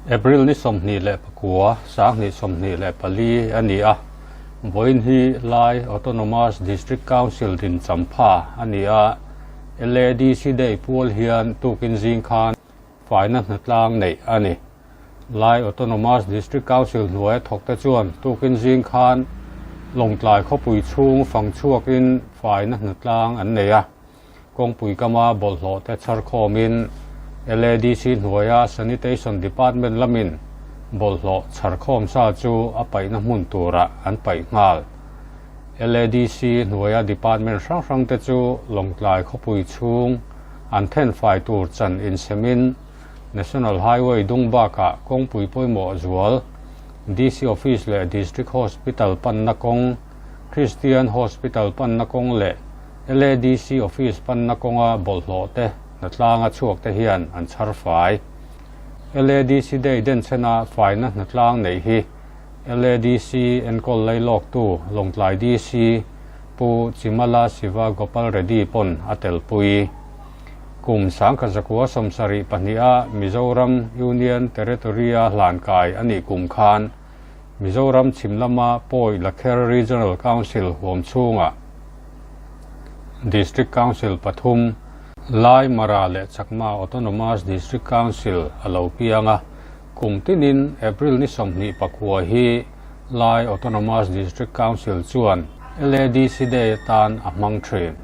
April ni 29, 2024 a ni a, vawiin hi Lai Autonomous District Council din champha a ni a, LADC Day pual hian tukin zing khan faina hnatlang neih a ni. Lai Autonomous District Council hnuaia thawkte chuan tukin zing khan Lawngtlai khawpui chhung fang chhuakin faina hnatlang an nei a. Kawngpui kama bawlhhlawh te chhar khawmin LADC hnuaia Sanitation Department lamin bawlhhlawh chhar khawm sa chu a paihna hmun turah an paih nghal. LADC hnuaia department hrang hrang te chu Lawngtlai khawpui chhung an thenfai tur chan insemin National Highway dung bakah kawngpui pawimawh zual DC Office leh District Hospital panna kawng, Christian Hospital panna kawng leh LADC Office panna kawnga bawlhhlawh te hnatlanga chhuak te hian an chhar fai. LADC Day denchhena faina hnatlang neih hi LADC enkawl lailawktu Lawngtlai DC Pu Chimala Siva Gopal Reddy pawn a telpui. Kum 1972 a Mizoram Union Territory-a hlankai a nih kum khan Mizoram chhim lama Pawi Lakher Regional Council huam chhungah District Council pathum, Lai, Mara leh Chakma Autonomous District Council a lo piang a, kum tinin April ni 29 hi Lai Autonomous District Council chuan LADC Day atan a hmang thin.